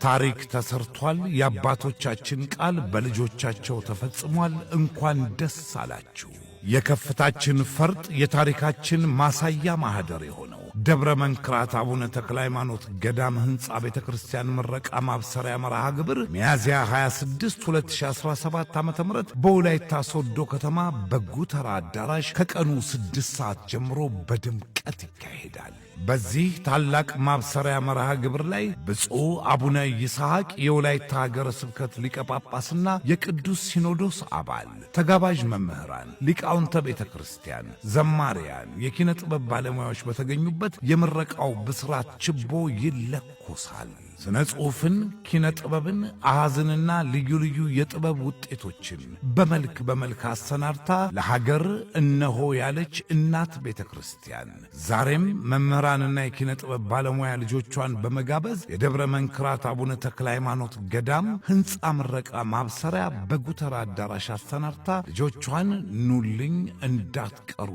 ታሪክ ተሰርቷል። የአባቶቻችን ቃል በልጆቻቸው ተፈጽሟል። እንኳን ደስ አላችሁ። የከፍታችን ፈርጥ፣ የታሪካችን ማሳያ ማኅደር የሆነው ደብረ መንክራት አቡነ ተክለ ሃይማኖት ገዳም ሕንፃ ቤተ ክርስቲያን ምረቃ ማብሰሪያ መርሃ ግብር ሚያዝያ 26 2017 ዓ ም በወላይታ ሶዶ ከተማ በጉተራ አዳራሽ ከቀኑ 6 ሰዓት ጀምሮ በድምቀት ይካሄዳል። በዚህ ታላቅ ማብሰሪያ መርሃ ግብር ላይ ብፁዕ አቡነ ይስሐቅ የወላይታ ሀገረ ስብከት ሊቀ ጳጳስና የቅዱስ ሲኖዶስ አባል፣ ተጋባዥ መምህራን፣ ሊቃውንተ ቤተ ክርስቲያን፣ ዘማሪያን፣ የኪነ ጥበብ ባለሙያዎች በተገኙበት የምረቃው ብስራት ችቦ ይለኮሳል። ስነ ጽሑፍን፣ ኪነ ጥበብን፣ አሃዝንና ልዩ ልዩ የጥበብ ውጤቶችን በመልክ በመልክ አሰናድታ ለሀገር እነሆ ያለች እናት ቤተ ክርስቲያን ዛሬም መምህራንና የኪነ ጥበብ ባለሙያ ልጆቿን በመጋበዝ የደብረ መንክራት አቡነ ተክለ ሃይማኖት ገዳም ሕንፃ ምረቃ ማብሰሪያ በጉተራ አዳራሽ አሰናድታ ልጆቿን ኑልኝ እንዳትቀሩ።